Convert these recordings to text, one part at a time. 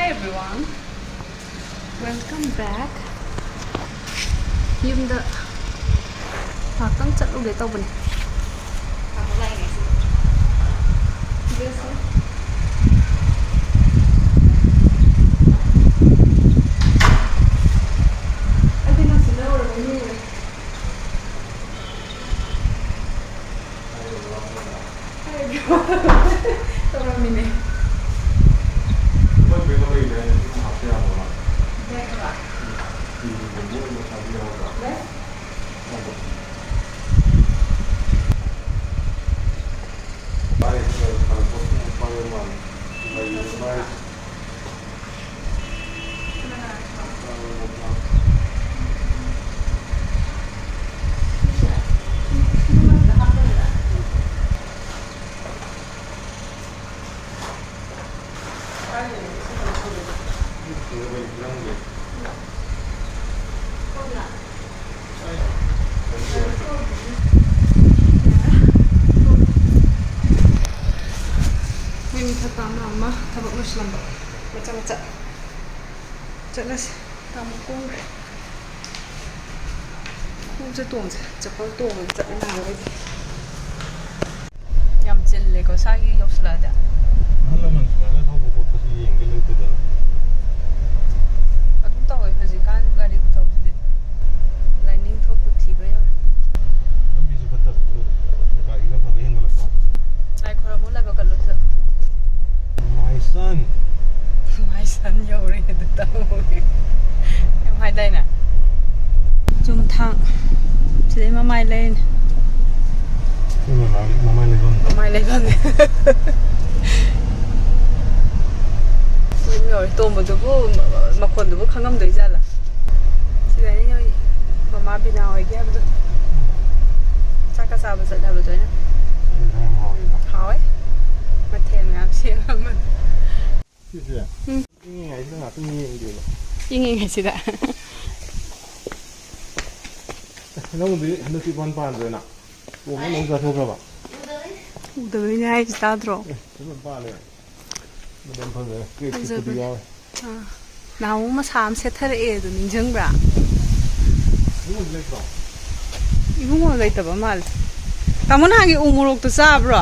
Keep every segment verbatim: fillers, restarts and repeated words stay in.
Everyone, welcome back. ꯌꯨꯝꯗ ꯉꯥꯛꯇꯪ ꯆꯠꯂꯨꯒꯦ ꯇꯧꯕꯅꯦ꯫ ꯑꯩꯗꯤ ꯅꯪ ꯁꯤꯟꯅꯧꯔꯕꯣꯏ ꯅꯤꯡꯉꯨꯔꯦ꯫ ꯇꯧꯔꯝꯃꯤꯅꯦ꯫ ꯕꯦꯛ ꯍꯥꯏꯕ? ꯕꯦꯛ? ꯃꯣꯏ ꯃꯊꯛꯇ ꯑꯃ ꯑꯃ ꯊꯕꯛ ꯂꯣꯏꯁꯤꯜꯂꯝꯕ ꯃꯆꯥ ꯃꯆꯥ꯫ ꯆꯠꯂꯁꯤ꯫ ꯇꯥꯃꯣ ꯀꯣꯡꯈ꯭ꯔꯦ꯫ ꯈꯣꯡꯎꯞꯁꯦ ꯇꯣꯡꯁꯦ꯫ ꯆꯄꯜ ꯇꯣꯡꯉꯒ ꯆꯠꯂ ꯅꯥꯔꯣꯏꯗꯤ꯫ ꯌꯥꯝ ꯆꯤꯜꯂꯦꯀꯣ ꯁ꯭ꯋꯥꯏꯒꯤ ꯌꯧꯁꯤꯜꯂꯛꯑꯗꯤ꯫ ꯑꯍꯜ ꯂꯃꯟ ꯁꯨꯃꯥꯏꯅ ꯊꯧꯕ ꯈꯣꯠꯄꯁꯤ ꯌꯦꯡꯒꯦ ꯂꯩꯇꯗꯅ꯫ ꯑꯗꯨꯝ ꯇꯧꯋꯦ ꯍꯧꯖꯤꯛꯀꯥꯟ ꯒꯥꯔꯤ ꯈꯨꯊꯧꯁꯤꯗꯤ꯫ ꯂꯥꯏꯅꯤꯡ ꯊꯣꯛꯄ ꯊꯤꯕ ꯌꯥꯔꯦ꯫ ꯂꯝꯕꯤꯁꯨ ꯐꯠꯇꯕꯗꯨ ꯒꯥꯔꯤꯅ ꯐꯕ ꯍꯦꯟꯒꯠꯂꯛꯄ꯫ ꯂꯥꯏ ꯈꯣꯏꯔꯝꯃꯨ ꯂꯥꯏꯕꯛ ꯀꯜꯂꯨ ꯁꯤꯗ꯫ My son꯫ My son ꯌꯧꯔꯦ ꯑꯗꯨ ꯇꯧꯔꯦ꯫ ꯌꯥꯝ ꯍꯥꯏꯗꯥꯏꯅꯦ? ꯆꯨꯝꯊꯥꯡ꯫ ꯁꯤꯗꯩ ꯃꯃꯥꯏ ꯂꯩꯔꯤꯅꯦ꯫ ꯑꯩꯈꯣꯏ ꯃꯃꯥꯒꯤ ꯃꯃꯥꯏ ꯂꯩꯐꯝꯗꯣ꯫ ꯃꯃꯥꯏ ꯂꯩꯐꯝꯅꯦ꯫ ꯌꯨꯝ ꯌꯧꯔꯦ꯫ ꯇꯣꯝꯕꯗꯨꯕꯨ ꯃꯈꯣꯟꯗꯨꯕꯨ ꯈꯪꯉꯝꯗꯣꯏ ꯖꯥꯠꯂꯥ? ꯁꯤꯗꯅꯤ ꯅꯣꯏ ꯃꯃꯥ ꯕꯤꯅꯥ ꯍꯣꯏꯒꯤ ꯍꯥꯏꯕꯗꯣ꯫ ꯆꯥꯛꯀ ꯆꯥꯕ ꯆꯠꯂꯦ ꯍꯥꯏꯕꯗꯣ ꯑꯩꯅ꯫ ꯏꯟꯖꯥꯡ ꯍꯥꯎꯋꯤꯗ꯫ ꯍꯥꯎꯋꯦ꯫ ꯃꯊꯦꯜ ꯃꯌꯥꯝ ꯁꯦꯝꯃꯝꯃꯦ꯫ ꯁꯤꯁꯦ ꯎꯝ꯫ ꯏꯪꯉꯤꯉꯩꯁꯤꯗ ꯉꯥꯛꯇꯪ ꯌꯦꯡꯒꯦꯕ꯫ ꯏꯪꯉꯤꯉꯩꯁꯤꯗ꯫ ꯑꯦ, ꯅꯪꯕꯨꯗꯤ ꯍꯟꯗꯛꯇꯤ ꯏꯄꯥꯟ ꯄꯥꯟꯗ꯭ꯔꯦꯅ꯫ ꯄꯣꯝꯃ ꯂꯣꯏ ꯆꯥꯊꯣꯛꯈ꯭ꯔꯕ? ꯎꯗꯕꯩꯅꯦ ꯍꯥꯏꯁꯦ, ꯇꯥꯗ꯭ꯔꯣ? ꯑꯦ, ꯐꯖꯅ ꯄꯥꯜꯂꯦ꯫ ꯃꯇꯝ ꯐꯪꯗ꯭ꯔꯦ꯫ ꯀꯦꯛ ꯐꯖꯕꯅꯦ꯫ ꯆꯤꯛꯄꯗꯤ ꯌꯥꯎꯔꯦ꯫ ꯑꯥ, ꯅꯍꯥꯟꯃꯨꯛ ꯃꯁꯥ ꯑꯃ ꯁꯦꯠꯊꯔꯛꯑꯦ ꯑꯗꯨ ꯅꯤꯡꯁꯤꯡꯕ꯭ꯔꯥ? ꯏꯕꯨꯡꯉꯣ ꯂꯩꯇꯕ ꯃꯥꯜꯂꯦ꯫ ꯇꯥꯃꯣ ꯅꯍꯥꯟꯒꯤ ꯎ ꯃꯣꯔꯣꯛꯇꯣ ꯆꯥꯕ꯭ꯔꯣ?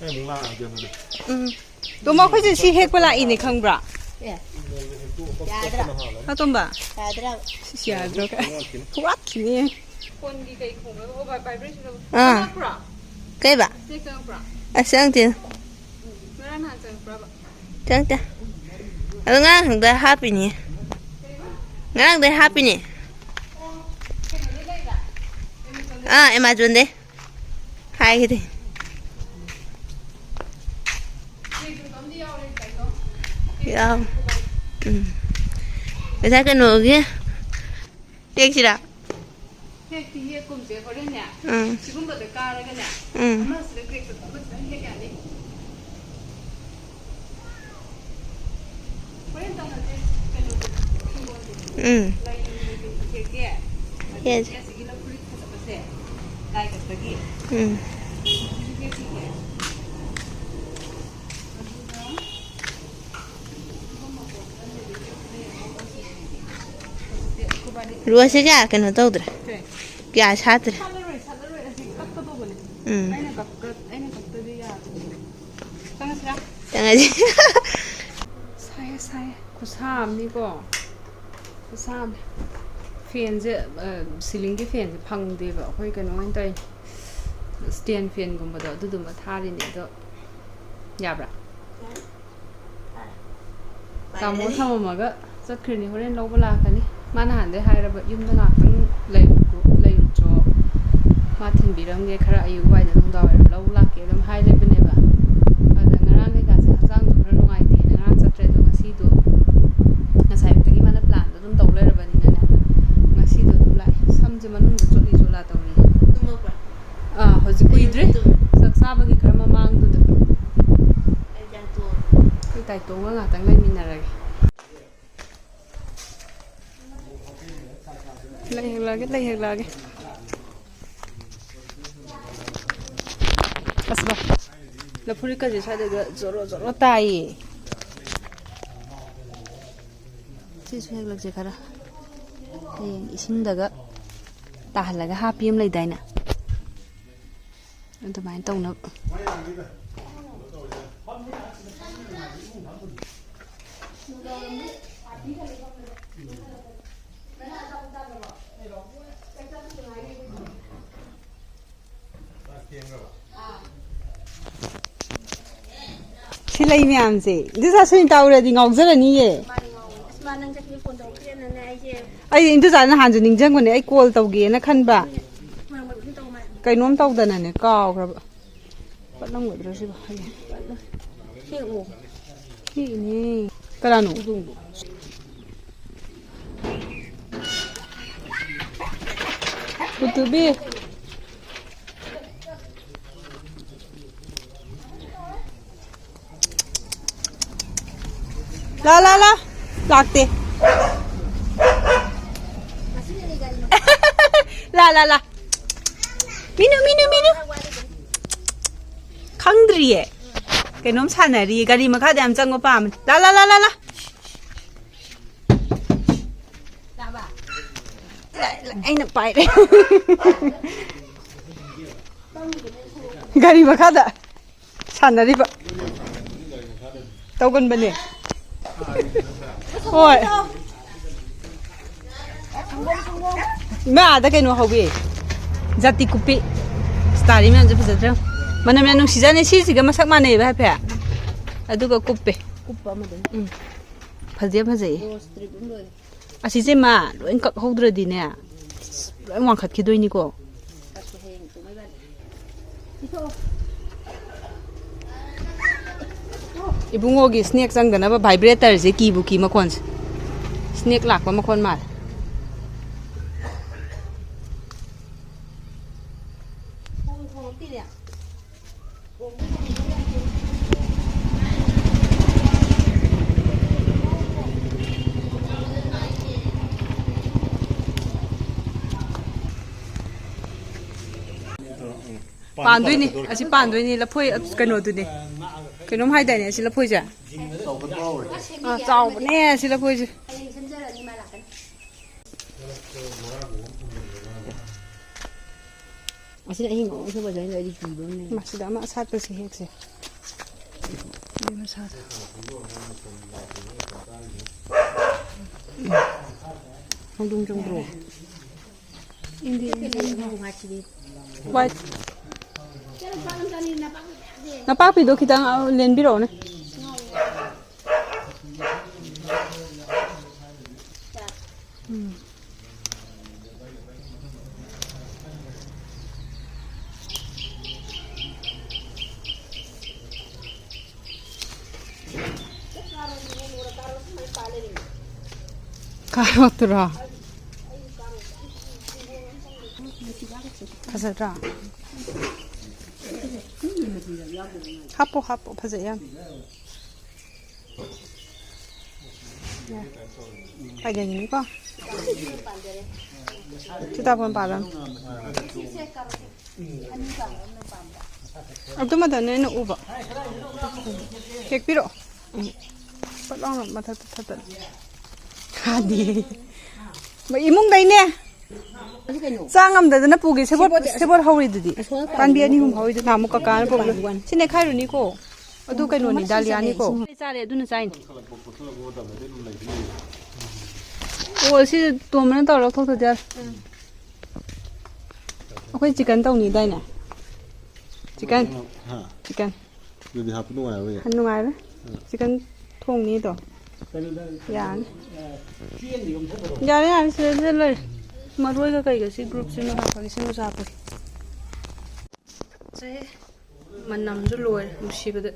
ꯑꯩ ꯑꯃꯨꯛ ꯂꯥꯛꯑꯒꯦ ꯑꯗꯨꯗꯤ꯫ ꯎꯝ꯫ ꯇꯣꯝꯕ, ꯑꯩꯈꯣꯏꯁꯦ ꯁꯤ ꯍꯦꯛꯄ ꯂꯥꯛꯏꯅꯦ, ꯈꯪꯕ꯭ꯔꯥ? ꯑꯦ, ꯌꯥꯗ꯭ꯔꯥ? ꯍꯥ, ꯇꯣꯝꯕ? ꯌꯥꯗ꯭ꯔꯥ? ꯁꯤꯁ, ꯌꯥꯗ꯭ꯔꯣ? ꯋꯥꯠꯈꯤꯅꯤ꯫ ꯐꯣꯟꯒꯤ ꯀꯩ ꯈꯣꯡꯕ? ꯑꯣ, ꯚꯥꯏ, vibration ꯇꯧ꯫ ꯑꯥ꯫ ꯆꯪꯉꯛꯄ꯭ꯔꯣ? ꯀꯩꯕ? ꯆꯦꯛ ꯆꯪꯉꯛꯄ꯭ꯔꯣ? ꯑꯁ, ꯆꯪꯉꯛꯇꯦ꯫ ꯎꯝ, ꯉꯔꯥꯡ ꯅꯍꯥꯟ ꯆꯪꯉꯛꯄ꯭ꯔꯕ? ꯆꯪꯉꯛꯇꯦ꯫ ꯑꯗꯣ ꯉꯔꯥꯡ ꯈꯪꯗ ꯍꯥꯞꯄꯤꯅꯤ꯫ ꯉꯔꯥꯡꯗꯩ ꯍꯥꯞꯄꯤꯅꯤ꯫ ꯑꯥ, Amazon ꯗꯩ꯫ ꯍꯥꯏꯈꯤꯗꯦ꯫ ꯌꯥꯎ-, ꯎꯝ꯫ ꯉꯁꯥꯏ ꯀꯩꯅꯣꯒꯤ ꯇꯦꯛꯁꯤꯔꯥ? ꯍꯦꯛꯇꯤ ꯍꯦꯛꯀꯨꯝꯁꯦ ꯍꯣꯔꯦꯟꯅꯦ꯫ ꯎꯝ꯫ ꯁꯤꯒꯨꯝꯕꯗ ꯀꯥꯔꯒꯅꯦ, ꯎꯝ꯫ ꯑꯃꯁꯤꯗ ꯀ꯭ꯔꯦꯛ ꯆꯠꯄ ꯑꯃꯁꯤꯗ ꯍꯦꯛ ꯌꯥꯅꯤ꯫ ꯍꯣꯔꯦꯟ ꯇꯧꯔꯁꯦ꯫ ꯀꯩꯅꯣꯗꯣ, ꯍꯤꯡꯒꯣꯜꯗꯣ꯫ ꯎꯝ꯫ ꯂꯩ ꯅꯨꯡ ꯀꯩꯀꯩ ꯍꯦꯛꯀꯦ꯫ ꯍꯦꯛ꯫ ꯑꯗꯒꯤ ꯑꯁꯤꯒꯤ ꯂꯧ ꯐꯨꯔꯤꯠ ꯐꯖꯕꯁꯦ꯫ ꯂꯥꯏ ꯀꯠꯄꯒꯤ꯫ ꯎꯝ꯫ ꯁꯤꯁꯨ ꯍꯦꯛꯈꯤꯒꯦ꯫ ꯑꯗꯨꯒ ꯁꯤꯒꯨꯝꯕ ꯄꯣꯠ ꯑꯃ ꯂꯩꯔꯦ꯫ ꯍꯧꯖꯤꯛꯇꯤ ꯑꯩꯈꯣꯏꯕꯥꯅꯤ ꯔꯣꯁꯁꯦ ꯀꯌꯥ ꯀꯩꯅꯣ ꯇꯧꯗ꯭ꯔꯦ꯫ ꯀꯩ? ꯀꯌꯥ ꯁꯥꯠꯇ꯭ꯔꯦ꯫ ꯁꯥꯠꯂꯔꯣꯏ, ꯁꯥꯠꯂꯔꯣꯏ꯫ ꯑꯁꯤ ꯀꯛꯀꯗꯧꯕꯅꯦ꯫ ꯎꯝ꯫ ꯑꯩꯅ ꯀꯛꯇ-, ꯑꯩꯅ ꯀꯛꯇꯗꯤ ꯌꯥꯗꯕꯅꯦ꯫ ꯆꯪꯉꯁꯤꯔꯥ? ꯆꯪꯉꯁꯤ꯫ ꯁꯥꯏꯌꯦ, ꯁꯥꯏꯌꯦ꯫ ꯈꯨꯠꯁꯥ ꯑꯃꯅꯤꯀꯣ꯫ ꯈꯨꯠꯁꯥ ꯑꯃꯅꯤ꯫ ꯐꯦꯟꯁꯦ, ꯑ, ꯁꯤꯂꯤꯡꯒꯤ ꯐꯦꯟꯁꯦ ꯐꯪꯗꯦꯕ꯫ ꯑꯩꯈꯣꯏ ꯀꯩꯅꯣ ꯑꯣꯏꯅ ꯇꯧꯔꯤꯅꯦ꯫ ꯁ꯭ꯇꯦꯟ ꯐꯦꯟꯒꯨꯝꯕꯗꯣ ꯑꯗꯨꯗꯨꯃ ꯊꯥꯔꯤꯅꯦ꯫ ꯑꯗꯣ ꯌꯥꯕ꯭ꯔꯥ? ꯌꯥꯏ꯫ ꯇꯥꯃꯣ ꯊꯝꯃꯝꯃꯒ ꯆꯠꯈ꯭ꯔꯤꯅꯤ, ꯍꯣꯔꯦꯟ ꯂꯧꯕ ꯂꯥꯛꯀꯅꯤ꯫ ꯃꯥ ꯅꯍꯥꯟꯗꯩ ꯍꯥꯏꯔꯕ, "ꯌꯨꯝꯗ ꯉꯥꯛꯇꯪ ꯂꯩꯔꯨꯀꯣ, ꯂꯩꯔꯨꯆꯣ, ꯃꯥ ꯊꯤꯟꯕꯤꯔꯝꯒꯦ, ꯈꯔ ꯑꯌꯨꯛ ꯋꯥꯏꯗ ꯅꯨꯡꯗꯥꯡ ꯋꯥꯏꯔꯝ ꯂꯧꯕ ꯂꯥꯛꯀꯦ", ꯑꯗꯨꯝ ꯍꯥꯏ ꯂꯩꯕꯅꯦꯕ꯫ ꯑꯗ ꯉꯔꯥꯡ ꯀꯩꯀꯥꯁꯦ ꯍꯛꯆꯥꯡꯗꯣ ꯈꯔ ꯅꯨꯡꯉꯥꯏꯇꯦꯅ ꯉꯔꯥꯡ ꯆꯠꯇ꯭ꯔꯦ꯫ ꯑꯗꯣ ꯉꯁꯤꯗꯣ, ꯉꯁꯥꯏ ꯑꯌꯨꯛꯇꯒꯤ ꯃꯥꯅ ꯄ꯭ꯂꯥꯟꯗꯣ ꯑꯗꯨꯝ ꯇꯧ ꯂꯩꯔꯕꯅꯤꯅꯅꯦ, ꯉꯁꯤꯗꯣ ꯑꯗꯨꯝ ꯂꯥꯛꯑꯦ꯫ ꯁꯝꯁꯦ ꯃꯅꯨꯡꯗ ꯆꯣꯠꯂꯤ ꯆꯣꯠꯂꯥ ꯇꯧꯔꯤ꯫ ꯇꯨꯝꯃꯛꯄ꯭ꯔꯥ? ꯑꯥ, ꯍꯧꯖꯤꯛ ꯀꯨꯏꯗ꯭ꯔꯤ꯫ ꯑꯌꯨꯛ ꯇꯨꯝꯃꯤ꯫ ꯆꯥꯛ ꯆꯥꯕꯒꯤ ꯈꯔ ꯃꯃꯥꯡꯗꯨꯗ꯫ ꯑꯩ ꯒ꯭ꯌꯥꯟ ꯇꯣꯛꯑꯦ꯫ ꯑꯩꯈꯣꯏ ꯇꯥꯏꯇꯣꯡꯒ ꯉꯥꯛꯇꯪ ꯂꯩꯃꯤꯟꯅꯔꯒꯦ꯫ ꯂꯩ ꯍꯦꯛꯂꯛꯑꯒꯦ, ꯂꯩ ꯍꯦꯛꯂꯛꯑꯒꯦ꯫ ꯑꯁ ꯕꯥ, ꯂꯐꯨꯔꯤꯀꯁꯦ ꯁ꯭ꯋꯥꯏꯗꯒ ꯖꯣꯔꯣ ꯖꯣꯔꯣ ꯇꯥꯏꯌꯦ꯫ ꯁꯤꯁꯨ ꯍꯦꯛꯂꯛꯁꯦ ꯈꯔ꯫ ꯍꯌꯦꯡ ꯏꯁꯤꯡꯗꯒ ꯇꯥꯍꯜꯂꯒ ꯍꯥꯞꯄꯤ ꯑꯃ ꯂꯩꯗꯥꯏꯅꯦ? ꯑꯗꯨꯃꯥꯏꯅ ꯇꯧꯅꯕ꯫ ꯁꯤ ꯂꯩ ꯃꯌꯥꯝꯁꯦ ꯏꯟꯗꯣꯆꯥ ꯁꯨꯅꯤꯇꯥ ꯎꯔꯗꯤ ꯉꯥꯎꯖꯔꯅꯤꯌꯦ꯫ ꯑꯩ ꯏꯟꯗꯣꯆꯥ ꯅꯍꯥꯟꯁꯨ ꯅꯤꯡꯁꯤꯡꯕꯅꯦ, ꯑꯩ ꯀꯣꯜ ꯇꯧꯒꯦꯅ ꯈꯟꯕ꯫ ꯀꯩꯅꯣꯝ ꯇꯧꯗꯅꯅꯦ ꯀꯥꯎꯈ꯭ꯔꯕ꯫ ꯄꯠꯂꯝꯒꯗ꯭ꯔꯣ ꯁꯤꯕꯣ? ꯍꯌꯦꯡ ꯄꯠꯂꯣꯏ꯫ ꯍꯦꯛꯑꯣ꯫ ꯍꯦꯛꯏꯅꯦ꯫ ꯀꯅꯥꯅꯣ? ꯍꯧꯗꯣꯡꯗꯣ꯫ ꯄꯨꯇꯨꯕꯤ꯫ ꯂꯥ, ꯂꯥ, ꯂꯥ꯫ ꯂꯥꯛꯇꯦ꯫ ꯂꯥ, ꯂꯥ, ꯂꯥ꯫ ꯃꯤꯅꯨ, ꯃꯤꯅꯨ, ꯃꯤꯅꯨ꯫ ꯈꯪꯗ꯭ꯔꯤꯌꯦ꯫ ꯀꯩꯅꯣꯝ ꯁꯥꯟꯅꯔꯤꯌꯦ꯫ ꯒꯥꯔꯤ ꯃꯈꯥꯗ ꯌꯥꯝ ꯆꯪꯕ ꯄꯥꯝꯃꯦ꯫ ꯂꯥ, ꯂꯥ, ꯂꯥ, ꯂꯥ, ꯂꯥ꯫ ꯑꯩꯅ ꯄꯥꯏꯔꯦ꯫ ꯒꯥꯔꯤ ꯃꯈꯥꯗ ꯁꯥꯟꯅꯔꯤꯕ꯫ ꯇꯧꯒꯟꯕꯅꯦ꯫ ꯍꯣꯏ꯫ ꯏꯃꯥ, ꯑꯥꯗ ꯀꯩꯅꯣ ꯍꯧꯋꯦ꯫ ꯖꯥꯇꯤ ꯀꯨꯞꯄꯤ꯫ ꯁꯤꯇꯥꯔꯤ ꯃꯌꯥꯝꯁꯦ ꯐꯖꯗ꯭ꯔꯥ? ꯃꯅꯝ ꯌꯥꯝ ꯅꯨꯡꯁꯤꯖꯥꯠꯅꯤ꯫ ꯁꯤꯁꯤꯒ ꯃꯁꯛ ꯃꯥꯟꯅꯩꯌꯦꯕ ꯍꯥꯏꯐꯦꯠ꯫ ꯑꯗꯨꯒ ꯀꯨꯞꯄꯦ꯫ ꯀꯨꯞꯄ ꯑꯃꯗꯨꯅꯤ꯫ ꯎꯝ꯫ ꯐꯖꯩ, ꯐꯖꯩꯌꯦ꯫ ꯔꯣꯁ ꯇ꯭ꯔꯤꯞ ꯑꯃ ꯂꯣꯏꯔꯦ꯫ ꯑꯁꯤꯁꯦ ꯃꯥ ꯂꯣꯏ ꯀꯛꯍꯧꯗ꯭ꯔꯗꯤꯅꯦ, ꯂꯣꯏ ꯋꯥꯡꯈꯠꯈꯤꯗꯣꯏꯅꯤꯀꯣ꯫ ꯀꯛꯄ ꯍꯌꯦꯡ ꯇꯨꯝꯃ ꯏꯕꯥꯅꯤ꯫ ꯄꯤꯊꯣꯛꯑꯣ꯫ ꯏꯕꯨꯡꯉꯣꯒꯤ ꯁ꯭ꯅꯦꯛ ꯆꯪꯗꯅꯕ ꯚꯥꯏꯕ꯭ꯔꯦꯇꯔꯁꯦ ꯀꯤꯕꯨ ꯀꯤ ꯃꯈꯣꯟꯁꯦ꯫ ꯁ꯭ꯅꯦꯛ ꯂꯥꯛꯄ ꯃꯈꯣꯟ ꯃꯥꯜꯂꯦ꯫ ꯈꯣꯡ ꯈꯣꯡ ꯄꯤꯔꯦ꯫ ꯄꯥꯟꯗꯣꯏꯅꯤ, ꯑꯁꯤ ꯄꯥꯟꯗꯣꯏꯅꯤ꯫ ꯂꯐꯣꯏ, ꯑ, ꯀꯩꯅꯣꯗꯨꯅꯤ꯫ ꯀꯩꯅꯣꯝ ꯍꯥꯏꯗꯥꯏꯅꯦ ꯑꯁꯤ ꯂꯐꯣꯏꯁꯦ? ꯑꯥ, ꯆꯥꯎꯕꯅꯦ ꯑꯁꯤ ꯂꯐꯣꯏꯁꯦ꯫ ꯑꯁꯤꯅ ꯑꯍꯤꯡꯕ ꯑꯃꯨꯛ ꯁꯨꯝꯕꯁꯦ ꯑꯩꯅ ꯑꯩꯗꯤ ꯀꯤꯕ ꯑꯃ ꯂꯩ꯫ ꯃꯁꯤꯗ ꯑꯃ ꯑꯁꯥꯠꯄꯁꯦ ꯍꯦꯛꯁꯦ꯫ ꯑꯗꯨ ꯃꯁꯥꯗ꯫ ꯈꯣꯡꯗ꯭ꯔꯨꯝ ꯆꯣꯡꯗ꯭ꯔꯨꯝ꯫ ꯏꯪꯗꯤ ꯏꯪꯗꯤ꯫ ꯋꯥꯏꯠ꯫ ꯅꯄꯥꯛꯄꯤꯗꯣ ꯈꯤꯇꯪ, ꯑ, ꯂꯦꯟꯕꯤꯔꯛꯑꯣꯅꯦ꯫ ꯎꯝ꯫ ꯀꯥꯔꯣꯠꯇꯨꯔꯣ? ꯐꯖꯗ꯭ꯔꯥ? ꯍꯥꯞꯄꯣ, ꯍꯥꯞꯄꯣ, ꯐꯖꯩ ꯌꯥꯝ꯫ ꯌꯥꯏ꯫ ꯄꯥꯏꯒꯟꯒꯤꯅꯤꯀꯣ꯫ ꯁꯤꯇꯥꯕꯣꯟ ꯄꯥꯜꯂꯝ꯫ ꯑꯗꯨꯃꯗꯅꯦ ꯑꯩꯅ ꯎꯕ꯫ ꯍꯦꯛꯄꯤꯔꯛꯑꯣ꯫ ꯎꯝ꯫ ꯄꯠ ꯂꯥꯎꯅ ꯃꯊꯛꯇ ꯊꯠꯇꯠꯂꯨ꯫ ꯍꯥꯗꯤ꯫ ꯏꯃꯨꯡꯗꯩꯅꯦ꯫ ꯑꯁꯤ ꯀꯩꯅꯣ? ꯆꯥ ꯉꯝꯗꯗꯅ ꯄꯨꯒꯦ꯫ ꯁꯦꯕꯣꯠ, ꯁꯦꯕꯣꯠ ꯑꯁꯤ ꯁꯦꯕꯣꯠ ꯍꯧꯔꯤꯗꯨꯗꯤ꯫ ꯑꯁꯣꯝꯗ ꯄꯥꯟꯕꯤ ꯄꯥꯟꯕꯤ ꯑꯅꯤ ꯑꯍꯨꯝ ꯑꯃ ꯍꯧꯔꯤꯗꯨ ꯅꯍꯥꯟꯃꯨꯛ ꯀꯀꯥꯅ ꯄꯥꯟꯕꯤ ꯄꯣꯛꯂ-, ꯋꯥꯅꯤ꯫ ꯁꯤ ꯅꯦꯈꯥꯏꯔꯨꯅꯤꯀꯣ꯫ ꯑꯗꯨ ꯀꯩꯅꯣꯅꯤ, ꯗꯥꯂꯤꯌꯥꯅꯤꯀꯣ꯫ ꯆꯥꯔꯦ, ꯑꯗꯨꯅ ꯆꯥꯏꯅꯤ꯫ ꯑꯣ, ꯁꯤ ꯇꯣꯝꯕꯅ ꯇꯧꯔ ꯂꯧꯊꯣꯛꯇꯗꯤ ꯌꯥꯔꯣꯏ꯫ ꯑꯩꯈꯣꯏ ꯆꯤꯀꯟ ꯇꯧꯅꯤꯗꯥꯏꯅꯦ? ꯆꯤꯀꯟ꯫ ꯍꯥ? ꯆꯤꯀꯟ꯫ ꯑꯗꯨꯗꯤ ꯍꯥꯞꯄ ꯅꯨꯡꯉꯥꯏꯔꯣꯏꯌꯦ꯫ ꯅꯨꯡꯉꯥꯏꯔꯣꯏ꯫ ꯑꯥ꯫ ꯆꯤꯀꯟ ꯊꯣꯡꯅꯤꯗꯣ꯫ ꯀꯩꯅꯣꯗ, ꯌꯥꯅꯤ꯫ ꯑ, ꯆꯦꯡꯗ ꯌꯣꯝꯁꯟꯕꯗꯣ꯫ ꯌꯥꯔꯦ, ꯌꯥꯔꯦ, ꯁꯤꯗ, ꯁꯤꯗ ꯂꯩꯔꯦ꯫ ꯃꯔꯣꯏꯒ ꯀꯩꯒ ꯁꯤ ꯒ꯭ꯔꯨꯞꯁꯤꯃ ꯍꯥꯞꯄꯒꯦ, ꯁꯤꯃꯁꯨ ꯍꯥꯞꯄꯒꯦ꯫ ꯁꯦ, ꯃꯅꯝꯁꯨ ꯂꯣꯏꯔꯦ, ꯅꯨꯡꯁꯤꯕꯗ꯫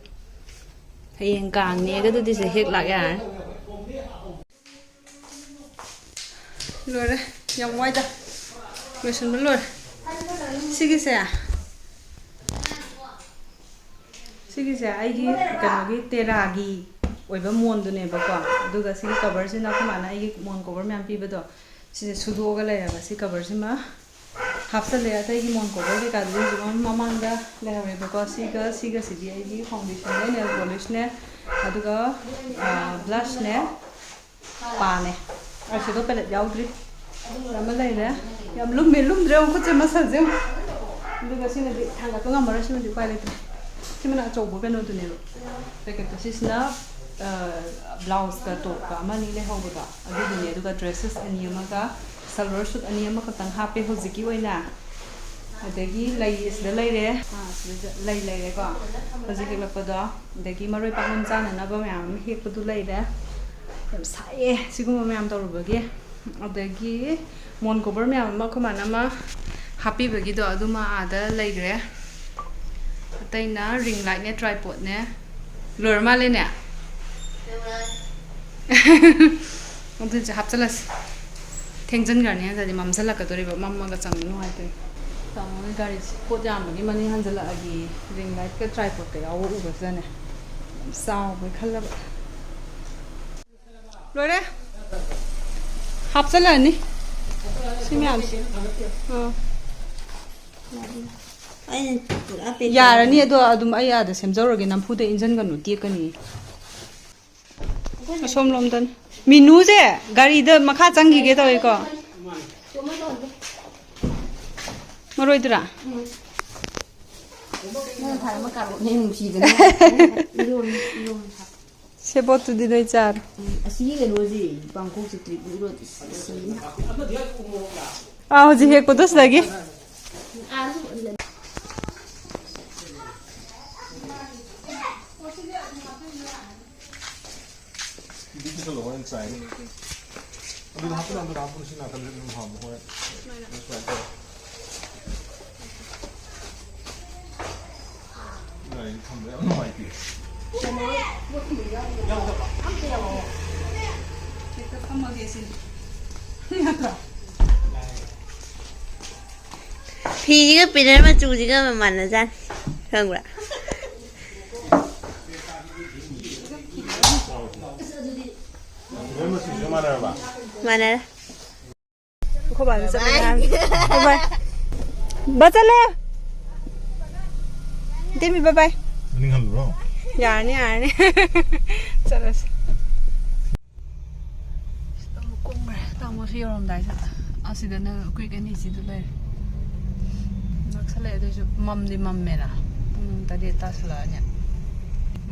ꯍꯌꯦꯡ ꯀꯥꯡꯅꯦꯒꯗꯨꯗꯤ ꯁꯦ ꯍꯦꯛ ꯂꯥꯛ ꯌꯥꯔꯅꯤ꯫ ꯂꯣꯏꯔꯦ꯫ ꯌꯥꯝ ꯋꯥꯏꯗ꯫ ꯂꯣꯏꯁꯤꯟꯕ ꯂꯣꯏꯔꯦ꯫ ꯁꯤꯒꯤꯁꯦ, ꯁꯤꯒꯤꯁꯦ ꯑꯩꯒꯤ ꯀꯩꯅꯣꯒꯤ ꯇꯦꯔꯥꯒꯤ ꯑꯣꯏꯕ ꯃꯣꯟꯗꯨꯅꯦꯕꯀꯣ꯫ ꯑꯗꯨꯒ ꯁꯤꯒꯤ ꯀꯕꯔꯁꯤꯅ ꯑꯩꯈꯣꯏ ꯃꯥꯅ ꯑꯩꯒꯤ ꯃꯣꯟ ꯀꯣꯕꯔ ꯃꯌꯥꯝ ꯄꯤꯕꯗꯣ, ꯁꯤꯁꯦ ꯁꯨꯗꯣꯛꯑꯒ ꯂꯩꯔꯕ꯫ ꯁꯤ ꯀꯕꯔꯁꯤꯃ ꯍꯥꯞꯆꯜꯂꯦ꯫ ꯑꯇꯩꯒꯤ ꯃꯣꯟ ꯀꯣꯚꯔ ꯀꯩꯀꯥꯗꯨꯗꯤ ꯍꯧꯖꯤꯛ ꯃꯃꯥꯡꯗ ꯂꯩꯍꯧꯔꯦꯕꯀꯣ꯫ ꯁꯤꯒ ꯁꯤꯒꯁꯤꯗꯤ ꯑꯩꯒꯤ ꯐꯥꯎꯟꯗꯦꯁꯟꯅꯦ, ꯅꯦꯜ ꯄꯣꯂꯤꯁꯅꯦ, ꯑꯗꯨꯒ ꯕ꯭ꯂꯁꯅꯦ, ꯄꯥꯅꯦ꯫ ꯑꯥꯏꯁꯦꯗꯣ ꯄꯦꯂꯦꯠ ꯌꯥꯎꯗ꯭ꯔꯤ꯫ ꯑꯃ ꯂꯩꯔꯦ꯫ ꯌꯥꯝ ꯂꯨꯝꯃꯦ, ꯂꯨꯝꯗ꯭ꯔꯦ ꯌꯦꯡꯉꯨ, ꯈꯨꯠꯁꯦ ꯃꯁꯜꯁꯦ ꯌꯦꯡꯉꯨ꯫ ꯑꯗꯨꯒ ꯁꯤꯃꯗꯤ ꯊꯥꯡꯒꯠꯄ ꯉꯝꯃꯔꯣꯏ, ꯁꯤꯃꯗꯤ ꯎꯄꯥꯏ ꯂꯩꯇ꯭ꯔꯦ꯫ ꯁꯤꯃꯅ ꯑꯆꯧꯕ ꯀꯩꯅꯣꯗꯨꯅꯦꯕ, ꯄꯦꯀꯦꯠꯇꯣ꯫ ꯁꯤꯁꯤꯅ ꯕ꯭ꯂꯥꯎꯁꯀ ꯇꯣꯞꯀ ꯑꯃ ꯑꯅꯤ ꯂꯩꯍꯧꯕꯗꯣ ꯑꯗꯨꯗꯨꯅꯦ꯫ ꯑꯗꯨꯒ ꯗ꯭ꯔꯦꯁꯦꯁ ꯑꯅꯤ ꯑꯃꯒ ꯁꯜꯋꯥꯔ ꯁꯨꯠ ꯑꯅꯤ ꯑꯃꯈꯛꯇꯪ ꯍꯥꯞꯄꯦ ꯍꯧꯖꯤꯛꯀꯤ ꯑꯣꯏꯅ꯫ ꯑꯗꯒꯤ ꯂꯩ ꯑꯁꯤꯗ ꯂꯩꯔꯦ꯫ ꯑꯥ, ꯁꯤꯗ ꯂꯩ ꯂꯩꯔꯦꯀꯣ, ꯍꯧꯖꯤꯛ ꯍꯦꯛꯂꯛꯄꯗꯣ꯫ ꯑꯗꯒꯤ ꯃꯔꯣꯏ ꯄꯥꯛꯅꯝ ꯆꯥꯅꯅꯕ ꯃꯌꯥꯝ ꯑꯃ ꯍꯦꯛꯄꯗꯨ ꯂꯩꯔꯦ꯫ ꯌꯥꯝ ꯁꯥꯏꯌꯦ ꯁꯤꯒꯨꯝꯕ ꯃꯌꯥꯝ ꯇꯧꯔꯨꯕꯒꯤ꯫ ꯑꯗꯒꯤ ꯃꯣꯟ ꯀꯣꯕꯔ ꯃꯌꯥꯝ ꯑꯃ ꯑꯩꯈꯣꯏ ꯃꯥꯅ ꯑꯃ ꯍꯥꯞꯄꯤꯕꯒꯤꯗꯣ, ꯑꯗꯨꯃ ꯑꯥꯗ ꯂꯩꯈ꯭ꯔꯦ꯫ ꯑꯇꯩꯅ ꯔꯤꯡ ꯂꯥꯏꯠꯅꯦ, ꯇ꯭ꯔꯥꯏꯄꯣꯠꯅꯦ꯫ ꯂꯣꯏꯔ ꯃꯥꯜꯂꯦꯅꯦ꯫ ꯑꯗꯨꯗꯤ ꯍꯥꯞꯆꯤꯜꯂꯁꯤ꯫ ꯊꯦꯡꯖꯤꯟꯈ꯭ꯔꯅꯤ ꯅꯠꯇ꯭ꯔꯗꯤ ꯃꯝꯁꯤꯜꯂꯛꯀꯗꯣꯔꯤꯕ, ꯃꯝꯃꯒ ꯆꯪꯕ ꯅꯨꯡꯉꯥꯏꯇꯦ꯫ ꯇꯥꯃꯣꯒꯤ ꯒꯥꯔꯤꯁꯤ ꯄꯣꯠ ꯌꯥꯝꯕꯒꯤ ꯃꯅꯤꯡ ꯍꯟꯖꯤꯜꯂꯛꯑꯒꯦ꯫ ꯔꯤꯡ ꯂꯥꯏꯠꯀ ꯇ꯭ꯔꯥꯏꯄꯣꯠꯀ ꯌꯥꯎꯕ ꯎꯕꯁꯤꯗꯅꯦ ꯌꯥꯝ ꯆꯥꯎꯕꯩ ꯈꯜꯂꯕ꯫ ꯂꯣꯏꯔꯦ꯫ ꯍꯥꯞꯆꯤꯜꯂꯛꯑꯅꯤ ꯁꯤ ꯃꯌꯥꯝꯁꯦ꯫ ꯑꯥ꯫ ꯑꯩꯅ ꯄꯨꯔꯥ ꯄꯦꯛ ꯌꯥꯔꯅꯤ꯫ ꯇꯧꯔꯦ꯫ ꯑꯗꯣ ꯑꯗꯨꯝ ꯑꯩ ꯑꯥꯗ ꯁꯦꯝꯖꯧꯔꯒꯦ, ꯅꯝꯐꯨꯗ ꯏꯟꯖꯟꯒꯅꯨ, ꯇꯦꯛꯀꯅꯤ꯫ ꯑꯁꯣꯝ ꯂꯣꯝꯗꯅꯤ꯫ ꯃꯤꯅꯨꯁꯦ ꯒꯥꯔꯤꯗ ꯃꯈꯥ ꯆꯪꯈꯤꯒꯦ ꯇꯧꯋꯦꯀꯣ꯫ ꯃꯔꯣꯏꯗꯨꯔꯥ? ꯅꯪ ꯊꯥꯔꯝꯕ ꯀꯥꯔꯣꯠꯅꯦ ꯅꯨꯡꯁꯤꯗꯅ꯫ ꯏꯔꯣꯟ-, ꯏꯔꯣꯟ ꯊꯥ-, ꯁꯦꯕꯣꯠꯇꯨꯗꯤ ꯅꯣꯏ ꯆꯥꯔꯣ꯫ ꯎꯝ, ꯑꯁꯤꯒꯤ ꯀꯩꯅꯣꯁꯤ, ꯄꯥꯡꯈꯣꯛꯁꯤ ꯇ꯭ꯔꯤꯞ ꯏꯔꯣꯟ-, ꯁꯤꯅ꯫ ꯑꯥ, ꯍꯧꯖꯤꯛ ꯍꯦꯛꯄꯗꯣ ꯁꯤꯗꯒꯤ꯫ ꯑꯥꯁꯨ ꯂꯩ꯫ ꯑꯗꯨꯗꯤ ꯄꯤꯁꯜꯂꯣ, ꯍꯣꯔꯦꯟ ꯆꯥꯏꯅꯤ꯫ ꯑꯗꯨꯗ ꯍꯥꯞꯄꯨꯅ, ꯑꯗꯨꯗ ꯍꯥꯞꯄꯨꯅ, ꯁꯤ ꯅꯥꯀꯟꯗ ꯑꯗꯨꯝ ꯍꯥꯞꯄꯣ, ꯍꯣꯔꯦꯟ꯫ ꯁꯨꯃꯥꯏꯅ ꯇꯧꯔꯣ꯫ ꯒꯥꯔꯤ ꯊꯝꯕ ꯌꯥꯝ ꯅꯨꯡꯉꯥꯏꯇꯦ꯫ ꯍꯦꯛꯇ ꯐꯝꯃꯒꯦ ꯁꯤꯅꯤ꯫ ꯅꯠꯇ꯭ꯔꯣ? ꯐꯤꯁꯤꯒ ꯄꯤꯔꯔ ꯃꯆꯨꯁꯤꯒ ꯃꯃꯥꯟꯅꯖꯥꯠꯅꯤ, ꯈꯪꯕ꯭ꯔꯥ? ꯂꯣꯏ ꯃꯆꯨꯁꯦ ꯃꯥꯟꯅꯔꯕ? ꯃꯥꯟꯅꯔꯦ꯫ ꯑꯩꯈꯣꯏ ꯕꯥꯅ ꯆꯠꯂꯒꯦ ꯍꯥꯏꯕꯅꯤ꯫ ꯕꯥꯏ ꯕꯥꯏ꯫ ꯕꯥ, ꯆꯠꯂꯦ꯫ ꯇꯤꯃꯤ, bye bye꯫ ꯃꯅꯤꯡ ꯍꯜꯂꯨꯔꯣ? ꯌꯥꯔꯅꯤ, ꯌꯥꯔꯅꯤ꯫ ꯆꯠꯂꯁꯤ꯫ ꯑꯃꯨꯛ ꯀꯨꯝꯈ꯭ꯔꯦ꯫ ꯇꯥꯃꯣꯁꯨ ꯌꯧꯔꯝꯗꯥꯏꯁꯤꯗ꯫ ꯑꯁꯤꯗꯅ ꯑꯩꯈꯣꯏ ꯑꯅꯤꯁꯤꯗ ꯂꯩꯔꯦ꯫ ꯅꯛꯁꯜꯂꯛꯑꯦ ꯑꯗꯨꯏꯁꯨ ꯃꯝꯗꯤ ꯃꯝꯃꯦꯅ꯫ ꯄꯨꯡ ꯇꯔꯦꯠ ꯇꯥꯁꯜꯂꯛꯑꯅꯤ꯫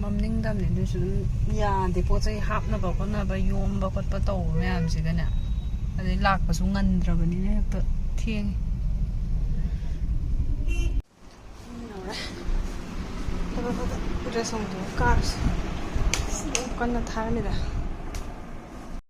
ꯃꯝꯅꯤꯡꯗꯕꯅꯤ ꯑꯗꯨꯏꯁꯨ ꯑꯗꯨꯝ ꯌꯥꯗꯦ꯫ ꯄꯣꯠ ꯆꯩ ꯍꯥꯞꯅꯕ ꯈꯣꯠꯅꯕ, ꯌꯣꯝꯕ ꯈꯣꯠꯄ ꯇꯧꯕ ꯃꯌꯥꯝꯁꯤꯒꯅꯦ꯫ ꯑꯗꯩ ꯂꯥꯛꯄꯁꯨ ꯉꯟꯗ꯭ꯔꯕꯅꯤꯅ ꯍꯦꯛꯇ ꯊꯦꯡꯉꯤ꯫ ꯌꯧꯔꯦ꯫ ꯐꯠ ꯐꯠ ꯐꯠ dress ꯍꯣꯡꯗꯣꯛꯑ ꯀꯥꯔꯁꯤ꯫ ꯑꯁ, ꯌꯥꯝ ꯀꯟꯅ ꯊꯥꯔꯝꯃꯤꯗ꯫